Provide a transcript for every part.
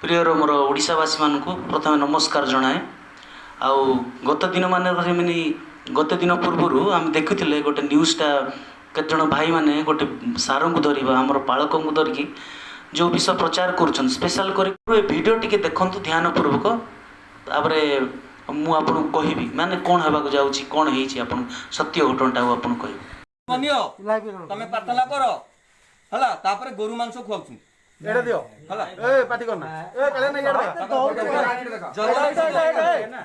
ପ୍ରିୟର ମୋର ଓଡ଼ିଶାବାସୀମାନଙ୍କୁ ପ୍ରଥମେ ନମସ୍କାର ଜଣାଏ। ଆଉ ଗତ ଦିନମାନଙ୍କରେ ଏମିତି ଗତ ଦିନ ପୂର୍ବରୁ ଆମେ ଦେଖୁଥିଲେ ଗୋଟେ ନ୍ୟୁଜ୍ଟା, କେତେଜଣ ଭାଇମାନେ ଗୋଟେ ସାରଙ୍କୁ ଧରିବା, ଆମର ପାଳକଙ୍କୁ ଧରିକି ଯେଉଁ ବିଷୟ ପ୍ରଚାର କରୁଛନ୍ତି। ସ୍ପେଶାଲ କରି ଏ ଭିଡ଼ିଓ ଟିକେ ଦେଖନ୍ତୁ ଧ୍ୟାନପୂର୍ବକ, ତାପରେ ମୁଁ ଆପଣଙ୍କୁ କହିବି ମାନେ କ'ଣ ହେବାକୁ ଯାଉଛି, କ'ଣ ହେଇଛି, ଆପଣ ସତ୍ୟ ଘଟଣାଟାକୁ ଆପଣଙ୍କୁ କହିବି। ନିଅ, ତମେ ପ୍ରାର୍ଥନା କର, ହେଲା। ତାପରେ ଗୋରୁ ମାଂସ ଖୁଆଉଛନ୍ତି। ଏଇଟା ଦିଅ। ହେଲା। ଏ ପାଟି କରନା, ଏ କାଳିଆ ନା, ଇଆଡ଼େ ଦେ।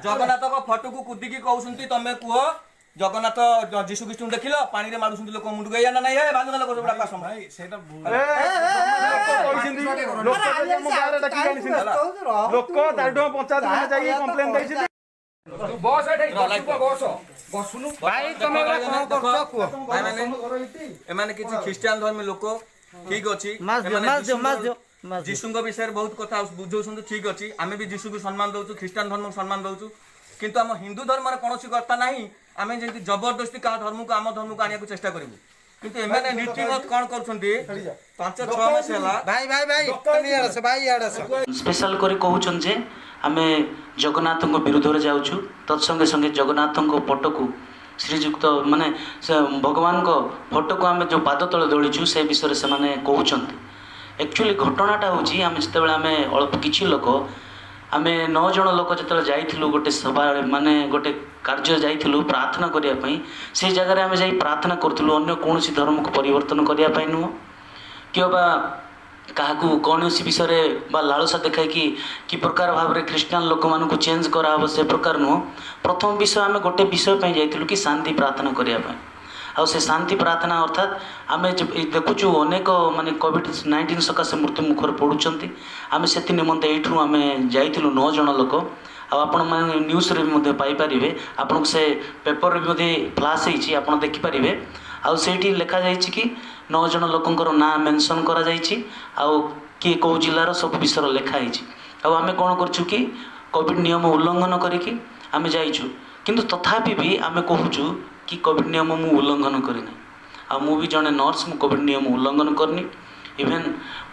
ଜଗନ୍ନାଥଙ୍କ ଫଟୋକୁ କୁଦିକି କହୁଛନ୍ତି, ତମେ କୁହ, ଜଗନ୍ନାଥ ଯୀଶୁ ଖ୍ରୀଷ୍ଟଙ୍କୁ ଦେଖିଲ? ପାଣିରେ ମାରୁଛନ୍ତି ଲୋକ ମୁଣ୍ଡକୁ, ଏଇଆ ନା ନାଇଁ? ଏ ଭାଲୁ ଲୋକ ସବୁଗୁଡାକ ଆସନ୍ତି। ଭାଇ, ସେଇଟା ଭୁଲ। ଏ, ଲୋକ କହିଛନ୍ତି, ଲୋକ ଯାଇକି ଆମ ଗାଁରେ ଡାକିକି ଆଣିଛନ୍ତି। ଲୋକ ଦାରୁଡୁଆ ପଞ୍ଚାୟତ ମାନେ ଯାଇକି କମ୍ପ୍ଲେନ ଦେଇଛନ୍ତି। ବସ ଏଠି, ବସ, ବସୁନୁ। ଭାଇ, ତମେ କଣ କରୁଛ କୁହ। ଭାଇମାନେ, ଏମାନେ କିଛି ଖ୍ରୀଷ୍ଟିଆନ ଧର୍ମୀ ଲୋକ, ଠିକ ଅଛି। ଏମାନେ ଯୀଶୁଙ୍କ ବିଷୟରେ ବହୁତ କଥା ବୁଝାଉଛନ୍ତି, ଠିକ ଅଛି। ଆମେ ବି ଯୀଶୁକୁ ସମ୍ମାନ ଦଉଛୁ, ଖ୍ରୀଷ୍ଟିଆନ ଧର୍ମକୁ ସମ୍ମାନ ଦଉଛୁ, କିନ୍ତୁ ଆମ ହିନ୍ଦୁ ଧର୍ମରେ କୌଣସି କଥା ନାହିଁ ଆମେ ଯେମିତି ଜବରଦସ୍ତି କାହା ଧର୍ମକୁ ଆମ ଧର୍ମକୁ ଆଣିବାକୁ ଚେଷ୍ଟା କରିବୁ। କିନ୍ତୁ ଏମାନେ ନୀତିମତ କଣ କରୁଛନ୍ତି? 5-6 ମାସ ହେଲା। ଭାଇ, ଭାଇ, ଭାଇ, ତମେ ଇଆଡ଼େ ଆସ। ଭାଇ, ଇଆଡ଼େ ଆସ। ସ୍ପେଶାଲ କରି କହୁଛନ୍ତି ଯେ ଆମେ ଜଗନ୍ନାଥଙ୍କ ବିରୁଦ୍ଧରେ ଯାଉଛୁ, ତତ୍ସଙ୍ଗେ ସଙ୍ଗେ ଜଗନ୍ନାଥଙ୍କ ଫଟୋକୁ, ଶ୍ରୀଯୁକ୍ତ ମାନେ ସେ ଭଗବାନଙ୍କ ଫଟୋକୁ ଆମେ ଯେଉଁ ପାଦ ତଳେ ଦଳିଛୁ, ସେ ବିଷୟରେ ସେମାନେ କହୁଛନ୍ତି। ଆକ୍ଚୁଆଲି ଘଟଣାଟା ହେଉଛି, ଆମେ ଯେତେବେଳେ ଆମେ ଅଳ୍ପ କିଛି ଲୋକ, ଆମେ ନଅ ଜଣ ଲୋକ ଯେତେବେଳେ ଯାଇଥିଲୁ ଗୋଟେ ସଭା, ମାନେ ଗୋଟେ କାର୍ଯ୍ୟ ଯାଇଥିଲୁ ପ୍ରାର୍ଥନା କରିବା ପାଇଁ, ସେଇ ଜାଗାରେ ଆମେ ଯାଇ ପ୍ରାର୍ଥନା କରୁଥିଲୁ। ଅନ୍ୟ କୌଣସି ଧର୍ମକୁ ପରିବର୍ତ୍ତନ କରିବା ପାଇଁ ନୁହଁ କିମ୍ବା କାହାକୁ କୌଣସି ବିଷୟରେ ବା ଲାଳସା ଦେଖାଇକି କି ପ୍ରକାର ଭାବରେ ଖ୍ରୀଷ୍ଟିଆନ ଲୋକମାନଙ୍କୁ ଚେଞ୍ଜ କରାହେବ, ସେ ପ୍ରକାର ନୁହଁ। ପ୍ରଥମ ବିଷୟ, ଆମେ ଗୋଟେ ବିଷୟ ପାଇଁ ଯାଇଥିଲୁ କି ଶାନ୍ତି ପ୍ରାର୍ଥନା କରିବା ପାଇଁ। ଆଉ ସେ ଶାନ୍ତି ପ୍ରାର୍ଥନା ଅର୍ଥାତ୍ ଆମେ ଏଇ ଦେଖୁଛୁ ଅନେକ ମାନେ କୋଭିଡ଼-19 ସକାଶେ ମୃତ୍ୟୁ ମୁଖରେ ପଡ଼ୁଛନ୍ତି। ଆମେ ସେଥି ନିମନ୍ତେ ଏଇଠୁ ଆମେ ଯାଇଥିଲୁ ନଅ ଜଣ ଲୋକ। ଆଉ ଆପଣମାନେ ନ୍ୟୁଜ୍ରେ ବି ମଧ୍ୟ ପାଇପାରିବେ, ଆପଣଙ୍କୁ ସେ ପେପରରେ ବି ମଧ୍ୟ ଫ୍ଲାସ୍ ହେଇଛି, ଆପଣ ଦେଖିପାରିବେ। ଆଉ ସେଇଠି ଲେଖାଯାଇଛି କି ନଅ ଜଣ ଲୋକଙ୍କର ନାଁ ମେନସନ୍ କରାଯାଇଛି ଆଉ କିଏ କେଉଁ ଜିଲ୍ଲାର, ସବୁ ବିଷୟରେ ଲେଖା ହେଇଛି। ଆଉ ଆମେ କ'ଣ କରୁଛୁ କି କୋଭିଡ଼ ନିୟମ ଉଲ୍ଲଙ୍ଘନ କରିକି ଆମେ ଯାଇଛୁ। କିନ୍ତୁ ତଥାପି ବି ଆମେ କହୁଛୁ କି କୋଭିଡ଼ ନିୟମ ମୁଁ ଉଲ୍ଲଙ୍ଘନ କରିନି। ଆଉ ମୁଁ ବି ଜଣେ ନର୍ସ, ମୁଁ କୋଭିଡ଼ ନିୟମ ଉଲ୍ଲଙ୍ଘନ କରିନି। ଇଭେନ୍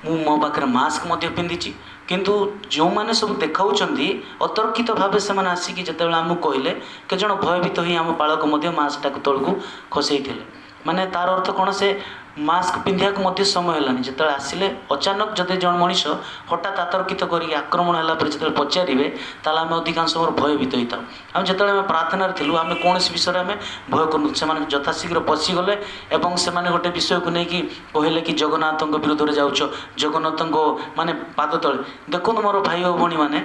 ମୁଁ ମୋ ପାଖରେ ମାସ୍କ ମଧ୍ୟ ପିନ୍ଧିଛି। କିନ୍ତୁ ଯେଉଁମାନେ ସବୁ ଦେଖାଉଛନ୍ତି, ଅତର୍କିତ ଭାବେ ସେମାନେ ଆସିକି ଯେତେବେଳେ ଆମକୁ କହିଲେ, କେତେଜଣ ଭୟଭୀତ ହୋଇ ଆମ ପାଳକ ମଧ୍ୟ ମାସ୍କଟାକୁ ତଳକୁ ଖସେଇଥିଲେ। ମାନେ ତାର ଅର୍ଥ କ'ଣ? ସେ ମାସ୍କ ପିନ୍ଧିବାକୁ ମଧ୍ୟ ସମୟ ହେଲାନି ଯେତେବେଳେ ଆସିଲେ ଅଚାନକ। ଯଦି ଜଣେ ମଣିଷ ହଠାତ୍ ଆତର୍କିତ କରିକି ଆକ୍ରମଣ ହେଲା ପରେ ଯେତେବେଳେ ପଚାରିବେ, ତାହେଲେ ଆମେ ଅଧିକାଂଶ ସମୟରେ ଭୟଭୀତ ହୋଇଥାଉ। ଆମେ ଯେତେବେଳେ ଆମେ ପ୍ରାର୍ଥନାରେ ଥିଲୁ, ଆମେ କୌଣସି ବିଷୟରେ ଆମେ ଭୟ କରୁନୁ। ସେମାନେ ଯଥାଶୀଘ୍ର ପଶିଗଲେ ଏବଂ ସେମାନେ ଗୋଟେ ବିଷୟକୁ ନେଇକି କହିଲେ କି ଜଗନ୍ନାଥଙ୍କ ବିରୁଦ୍ଧରେ ଯାଉଛ, ଜଗନ୍ନାଥଙ୍କ ମାନେ ପାଦ ତଳେ। ଦେଖନ୍ତୁ ମୋର ଭାଇ ଓ ଭଉଣୀମାନେ,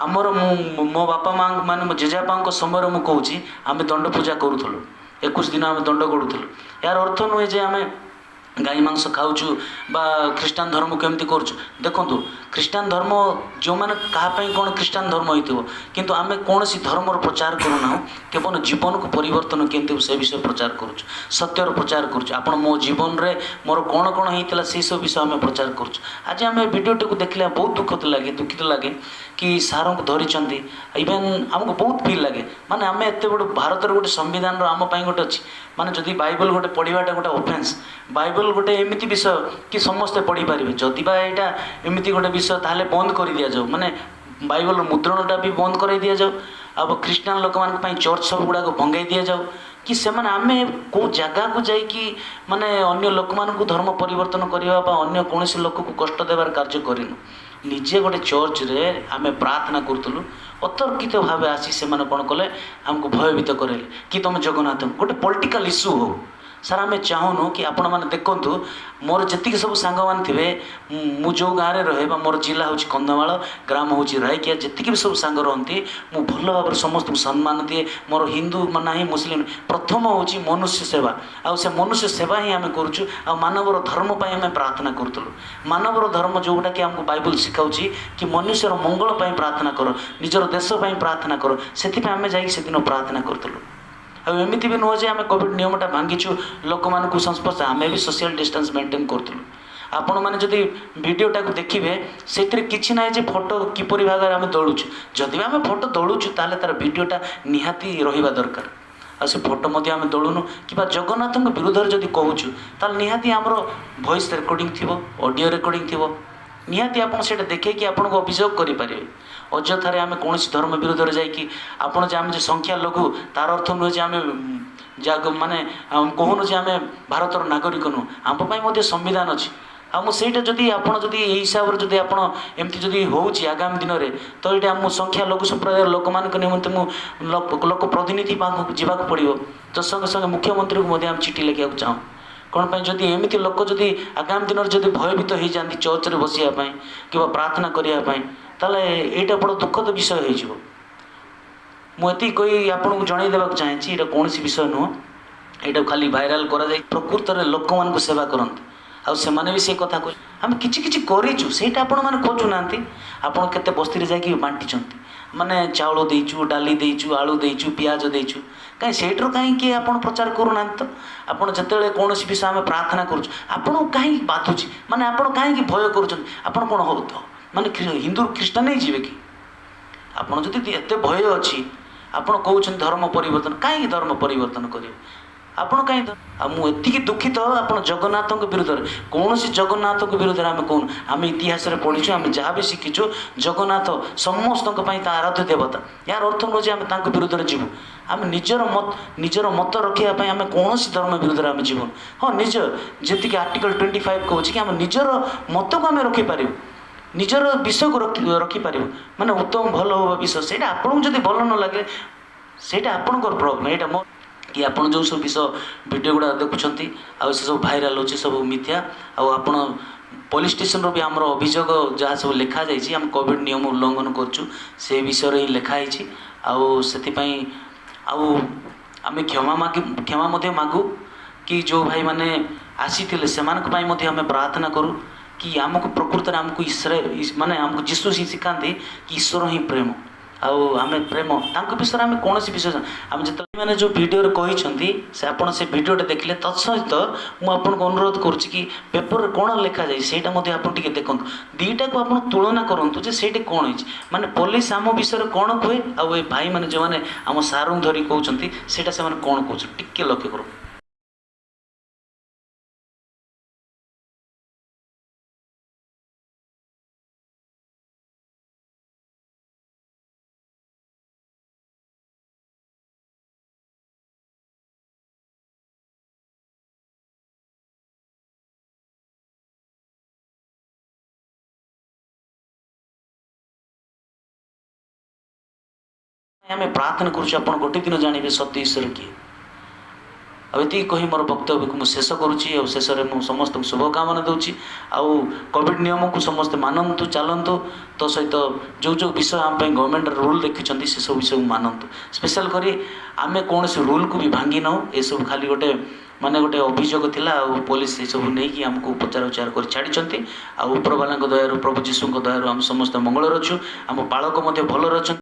ଆମର ମୁଁ ମୋ ବାପା ମା, ମାନେ ମୋ ଜେଜେବାପାଙ୍କ ସମୟରେ ମୁଁ କହୁଛି, ଆମେ ଦଣ୍ଡ ପୂଜା କରୁଥିଲୁ। 21 ଦିନ ଆମେ ଦଣ୍ଡ କରୁଥିଲୁ। ଏହାର ଅର୍ଥ ନୁହେଁ ଯେ ଆମେ ଗାଈ ମାଂସ ଖାଉଛୁ ବା ଖ୍ରୀଷ୍ଟିଆନ ଧର୍ମ କେମିତି କରୁଛୁ। ଦେଖନ୍ତୁ, ଖ୍ରୀଷ୍ଟିଆନ ଧର୍ମ ଯେଉଁମାନେ, କାହା ପାଇଁ କ'ଣ ଖ୍ରୀଷ୍ଟିଆନ ଧର୍ମ ହେଇଥିବ, କିନ୍ତୁ ଆମେ କୌଣସି ଧର୍ମର ପ୍ରଚାର କରୁନାହୁଁ। କେବଳ ଜୀବନକୁ ପରିବର୍ତ୍ତନ କେମିତି ହେବ, ସେ ବିଷୟ ପ୍ରଚାର କରୁଛୁ, ସତ୍ୟର ପ୍ରଚାର କରୁଛୁ। ଆପଣ ମୋ ଜୀବନରେ ମୋର କ'ଣ କ'ଣ ହେଇଥିଲା, ସେସବୁ ବିଷୟ ଆମେ ପ୍ରଚାର କରୁଛୁ। ଆଜି ଆମେ ଭିଡ଼ିଓଟିକୁ ଦେଖିଲେ ବହୁତ ଦୁଃଖ ଲାଗେ, ଦୁଃଖିତ ଲାଗେ କି ସାରଙ୍କୁ ଧରିଛନ୍ତି। ଇଭେନ୍ ଆମକୁ ବହୁତ ଫିଲ୍ ଲାଗେ, ମାନେ ଆମେ ଏତେ ବଡ଼ ଭାରତର ଗୋଟେ ସମ୍ବିଧାନର ଆମ ପାଇଁ ଗୋଟେ ଅଛି। ମାନେ ଯଦି ବାଇବଲ ଗୋଟେ ପଢ଼ିବାଟା ଗୋଟେ ଅଫେନ୍ସ, ବାଇବଲ ଗୋଟେ ଏମିତି ବିଷୟ କି ସମସ୍ତେ ପଢ଼ିପାରିବେ। ଯଦି ବା ଏଇଟା ଏମିତି ଗୋଟେ ବିଷୟ, ତାହେଲେ ବନ୍ଦ କରିଦିଆଯାଉ, ମାନେ ବାଇବଲର ମୁଦ୍ରଣଟା ବି ବନ୍ଦ କରାଇ ଦିଆଯାଉ। ଆଉ ଖ୍ରୀଷ୍ଟିଆନ ଲୋକମାନଙ୍କ ପାଇଁ ଚର୍ଚ୍ଚ ସବୁ ଗୁଡ଼ାକ ଭଙ୍ଗାଇ ଦିଆଯାଉ କି ସେମାନେ। ଆମେ କେଉଁ ଜାଗାକୁ ଯାଇକି ମାନେ ଅନ୍ୟ ଲୋକମାନଙ୍କୁ ଧର୍ମ ପରିବର୍ତ୍ତନ କରିବା ବା ଅନ୍ୟ କୌଣସି ଲୋକକୁ କଷ୍ଟ ଦେବାର କାର୍ଯ୍ୟ କରିନୁ। ନିଜେ ଗୋଟେ ଚର୍ଚ୍ଚରେ ଆମେ ପ୍ରାର୍ଥନା କରୁଥିଲୁ। ଅତର୍କିତ ଭାବେ ଆସି ସେମାନେ କ'ଣ କଲେ? ଆମକୁ ଭୟଭୀତ କରାଇଲେ କି ତୁମେ ଜଗନ୍ନାଥ, ଗୋଟେ ପଲିଟିକାଲ ଇସ୍ୟୁ ହଉ। ସାର୍, ଆମେ ଚାହୁଁନୁ କି ଆପଣମାନେ ଦେଖନ୍ତୁ, ମୋର ଯେତିକି ସବୁ ସାଙ୍ଗମାନେ ଥିବେ, ମୁଁ ଯେଉଁ ଗାଁରେ ରହେ ବା ମୋର ଜିଲ୍ଲା ହେଉଛି କନ୍ଧମାଳ, ଗ୍ରାମ ହେଉଛି ରାଇକିଆ, ଯେତିକି ବି ସବୁ ସାଙ୍ଗ ରହନ୍ତି, ମୁଁ ଭଲ ଭାବରେ ସମସ୍ତଙ୍କୁ ସମ୍ମାନ ଦିଏ। ମୋର ହିନ୍ଦୁ ନାହିଁ, ମୁସଲିମ। ପ୍ରଥମ ହେଉଛି ମନୁଷ୍ୟ ସେବା, ଆଉ ସେ ମନୁଷ୍ୟ ସେବା ହିଁ ଆମେ କରୁଛୁ। ଆଉ ମାନବର ଧର୍ମ ପାଇଁ ଆମେ ପ୍ରାର୍ଥନା କରୁଥିଲୁ। ମାନବର ଧର୍ମ ଯେଉଁଟାକି ଆମକୁ ବାଇବଲ ଶିଖାଉଛି କି ମନୁଷ୍ୟର ମଙ୍ଗଳ ପାଇଁ ପ୍ରାର୍ଥନା କର, ନିଜର ଦେଶ ପାଇଁ ପ୍ରାର୍ଥନା କର, ସେଥିପାଇଁ ଆମେ ଯାଇକି ସେଦିନ ପ୍ରାର୍ଥନା କରୁଥିଲୁ। ଆଉ ଏମିତି ବି ନୁହଁ ଯେ ଆମେ କୋଭିଡ଼ ନିୟମଟା ଭାଙ୍ଗିଛୁ ଲୋକମାନଙ୍କୁ ସଂସ୍ପର୍ଶ। ଆମେ ବି ସୋସିଆଲ ଡିଷ୍ଟାନ୍ସ ମେଣ୍ଟେନ୍ କରୁଥିଲୁ। ଆପଣମାନେ ଯଦି ଭିଡ଼ିଓଟାକୁ ଦେଖିବେ, ସେଥିରେ କିଛି ନାହିଁ ଯେ ଫଟୋ କିପରି ଭାବରେ ଆମେ ଦଳୁଛୁ। ଯଦି ବି ଆମେ ଫଟୋ ଦଳୁଛୁ, ତାହେଲେ ତା'ର ଭିଡ଼ିଓଟା ନିହାତି ରହିବା ଦରକାର। ଆଉ ସେ ଫଟୋ ମଧ୍ୟ ଆମେ ଦଳୁନୁ କିମ୍ବା ଜଗନ୍ନାଥଙ୍କ ବିରୁଦ୍ଧରେ ଯଦି କହୁଛୁ, ତାହେଲେ ନିହାତି ଆମର ଭଏସ୍ ରେକର୍ଡ଼ିଂ ଥିବ, ଅଡ଼ିଓ ରେକର୍ଡ଼ିଂ ଥିବ। ନିହାତି ଆପଣ ସେଇଟା ଦେଖେଇକି ଆପଣଙ୍କୁ ଅଭିଯୋଗ କରିପାରିବେ। ଅଯଥାରେ ଆମେ କୌଣସି ଧର୍ମ ବିରୁଦ୍ଧରେ ଯାଇକି ଆପଣ ଯେ ଆମେ ଯେ ସଂଖ୍ୟା ଲଘୁ ତାର ଅର୍ଥ ନୁହେଁ ଯେ ଆମେ ଯାହାକୁ ମାନେ କହୁନୁ ଯେ ଆମେ ଭାରତର ନାଗରିକ ନୁହଁ। ଆମ ପାଇଁ ମଧ୍ୟ ସମ୍ବିଧାନ ଅଛି। ଆଉ ମୁଁ ସେଇଟା ଯଦି ଆପଣ ଯଦି ଏଇ ହିସାବରେ ଯଦି ଆପଣ ଏମିତି ଯଦି ହେଉଛି ଆଗାମୀ ଦିନରେ, ତ ଏଇଟା ମୁଁ ସଂଖ୍ୟା ଲଘୁ ସମ୍ପ୍ରଦାୟର ଲୋକମାନଙ୍କ ନିମନ୍ତେ ମୁଁ ଲୋକ ପ୍ରତିନିଧି ପାଖକୁ ଯିବାକୁ ପଡ଼ିବ। ତ ସଙ୍ଗେ ସଙ୍ଗେ ମୁଖ୍ୟମନ୍ତ୍ରୀଙ୍କୁ ମଧ୍ୟ ଆମେ ଚିଠି ଲେଖିବାକୁ ଚାହୁଁ। କ'ଣ ପାଇଁ ଯଦି ଏମିତି ଲୋକ ଯଦି ଆଗାମୀ ଦିନରେ ଯଦି ଭୟଭୀତ ହେଇଯାଆନ୍ତି ଚର୍ଚ୍ଚରେ ବସିବା ପାଇଁ କିମ୍ବା ପ୍ରାର୍ଥନା କରିବା ପାଇଁ, ତାହେଲେ ଏଇଟା ବଡ଼ ଦୁଃଖଦ ବିଷୟ ହେଇଯିବ। ମୁଁ ଏତିକି କହି ଆପଣଙ୍କୁ ଜଣାଇ ଦେବାକୁ ଚାହୁଁଛି, ଏଇଟା କୌଣସି ବିଷୟ ନୁହଁ, ଏଇଟା ଖାଲି ଭାଇରାଲ କରାଯାଇ ପ୍ରକୃତରେ ଲୋକମାନଙ୍କୁ ସେବା କରନ୍ତି। ଆଉ ସେମାନେ ବି ସେ କଥା କହି ଆମେ କିଛି କିଛି କରିଛୁ, ସେଇଟା ଆପଣମାନେ ଖୋଜୁନାହାନ୍ତି। ଆପଣ କେତେ ବସ୍ତିରେ ଯାଇକି ବାଣ୍ଟିଛନ୍ତି, ମାନେ ଚାଉଳ ଦେଇଛୁ, ଡାଲି ଦେଇଛୁ, ଆଳୁ ଦେଇଛୁ, ପିଆଜ ଦେଇଛୁ, କାହିଁ ସେଇଠାରୁ କାହିଁକି ଆପଣ ପ୍ରଚାର କରୁନାହାନ୍ତି? ତ ଆପଣ ଯେତେବେଳେ କୌଣସି ବିଷୟ ଆମେ ପ୍ରାର୍ଥନା କରୁଛୁ, ଆପଣଙ୍କୁ କାହିଁକି ବାଧୁଛି? ମାନେ ଆପଣ କାହିଁକି ଭୟ କରୁଛନ୍ତି? ଆପଣ କ'ଣ ହବ ତ ମାନେ ହିନ୍ଦୁରୁ ଖ୍ରୀଷ୍ଟାନ ହେଇଯିବେ କି? ଆପଣ ଯଦି ଏତେ ଭୟ ଅଛି, ଆପଣ କହୁଛନ୍ତି ଧର୍ମ ପରିବର୍ତ୍ତନ, କାହିଁକି ଧର୍ମ ପରିବର୍ତ୍ତନ କରିବେ ଆପଣ? କାହିଁ? ଆଉ ମୁଁ ଏତିକି ଦୁଃଖିତ, ଆପଣ ଜଗନ୍ନାଥଙ୍କ ବିରୁଦ୍ଧରେ, କୌଣସି ଜଗନ୍ନାଥଙ୍କ ବିରୁଦ୍ଧରେ ଆମେ କହୁନୁ। ଆମେ ଇତିହାସରେ ପଢ଼ିଛୁ, ଆମେ ଯାହା ବି ଶିଖିଛୁ, ଜଗନ୍ନାଥ ସମସ୍ତଙ୍କ ପାଇଁ ତା ଆରାଧ୍ୟ ଦେବତା। ଏହାର ଅର୍ଥ ନୁହେଁ ଯେ ଆମେ ତାଙ୍କ ବିରୁଦ୍ଧରେ ଯିବୁ। ଆମେ ନିଜର ମତ ରଖିବା ପାଇଁ ଆମେ କୌଣସି ଧର୍ମ ବିରୁଦ୍ଧରେ ଆମେ ଯିବୁନି। ହଁ, ନିଜ ଯେତିକି ଆର୍ଟିକଲ 25 କହୁଛି କି ଆମେ ନିଜର ମତକୁ ଆମେ ରଖିପାରିବୁ, ନିଜର ବିଷୟକୁ ରଖିପାରିବୁ, ମାନେ ଉତ୍ତମ ଭଲ ହବ ବିଷୟ। ସେଇଟା ଆପଣଙ୍କୁ ଯଦି ଭଲ ନ ଲାଗେ, ସେଇଟା ଆପଣଙ୍କର ପ୍ରୋବ୍ଲେମ୍। ଏଇଟା ମୋ କି ଆପଣ ଯେଉଁ ସବୁ ବିଷୟ ଭିଡ଼ିଓ ଗୁଡ଼ା ଦେଖୁଛନ୍ତି ଆଉ ସେସବୁ ଭାଇରାଲ୍ ହେଉଛି, ସବୁ ମିଥ୍ୟା। ଆଉ ଆପଣ ପୋଲିସ ଷ୍ଟେସନରୁ ବି ଆମର ଅଭିଯୋଗ ଯାହା ସବୁ ଲେଖାଯାଇଛି, ଆମେ କୋଭିଡ଼ ନିୟମ ଉଲ୍ଲଙ୍ଘନ କରୁଛୁ ସେ ବିଷୟରେ ହିଁ ଲେଖା ହେଇଛି। ଆଉ ସେଥିପାଇଁ ଆଉ ଆମେ କ୍ଷମା ମଧ୍ୟ ମାଗୁ କି ଯେଉଁ ଭାଇମାନେ ଆସିଥିଲେ ସେମାନଙ୍କ ପାଇଁ ମଧ୍ୟ ଆମେ ପ୍ରାର୍ଥନା କରୁ କି ଆମକୁ ପ୍ରକୃତରେ ଆମକୁ ଈଶ୍ୱର ମାନେ ଆମକୁ ଯୀଶୁ ହିଁ ଶିଖାନ୍ତି କି ଈଶ୍ୱର ହିଁ ପ୍ରେମ। ଆଉ ଆମେ ପ୍ରେମ ତାଙ୍କ ବିଷୟରେ ଆମେ କୌଣସି ବିଷୟ ଆମେ ଯେତେବେଳେ ମାନେ ଯେଉଁ ଭିଡ଼ିଓରେ କହିଛନ୍ତି, ସେ ଆପଣ ସେ ଭିଡ଼ିଓଟା ଦେଖିଲେ, ତତ୍ସହିତ ମୁଁ ଆପଣଙ୍କୁ ଅନୁରୋଧ କରୁଛି କି ପେପରରେ କ'ଣ ଲେଖାଯାଇଛି ସେଇଟା ମଧ୍ୟ ଆପଣ ଟିକେ ଦେଖନ୍ତୁ। ଦୁଇଟାକୁ ଆପଣ ତୁଳନା କରନ୍ତୁ ଯେ ସେଇଠି କ'ଣ ହେଇଛି, ମାନେ ପୋଲିସ ଆମ ବିଷୟରେ କ'ଣ କୁହେ ଆଉ ଏ ଭାଇମାନେ ଯେଉଁମାନେ ଆମ ସାରଙ୍କୁ ଧରି କହୁଛନ୍ତି ସେଇଟା ସେମାନେ କ'ଣ କହୁଛନ୍ତି, ଟିକେ ଲକ୍ଷ୍ୟ କରନ୍ତୁ। ଆମେ ପ୍ରାର୍ଥନା କରୁଛୁ ଆପଣ ଗୋଟେ ଦିନ ଜାଣିବେ ସତ୍ୟ ଈଶ୍ୱର କିଏ। ଆଉ ଏତିକି କହି ମୋର ବକ୍ତବ୍ୟକୁ ମୁଁ ଶେଷ କରୁଛି। ଆଉ ଶେଷରେ ମୁଁ ସମସ୍ତଙ୍କୁ ଶୁଭକାମନା ଦେଉଛି। ଆଉ କୋଭିଡ଼ ନିୟମକୁ ସମସ୍ତେ ମାନନ୍ତୁ, ଚାଲନ୍ତୁ। ତ ସହିତ ଯେଉଁ ଯେଉଁ ବିଷୟ ଆମ ପାଇଁ ଗଭର୍ଣ୍ଣମେଣ୍ଟର ରୁଲ୍ ଦେଖିଛନ୍ତି ସେସବୁ ବିଷୟକୁ ମାନନ୍ତୁ। ସ୍ପେଶାଲ କରି ଆମେ କୌଣସି ରୁଲ୍କୁ ବି ଭାଙ୍ଗି ନାହୁଁ। ଏସବୁ ଖାଲି ଗୋଟେ ମାନେ ଗୋଟେ ଅଭିଯୋଗ ଥିଲା ଆଉ ପୋଲିସ ଏସବୁ ନେଇକି ଆମକୁ ପଚାର ଉଚାର କରି ଛାଡ଼ିଛନ୍ତି। ଆଉ ଉପରବାଲାଙ୍କ ଦୟାରୁ, ପ୍ରଭୁ ଯୀଶୁଙ୍କ ଦୟାରୁ ଆମେ ସମସ୍ତେ ମଙ୍ଗଳରେ ଅଛୁ। ଆମ ପାଳକ ମଧ୍ୟ ଭଲରେ ଅଛନ୍ତି।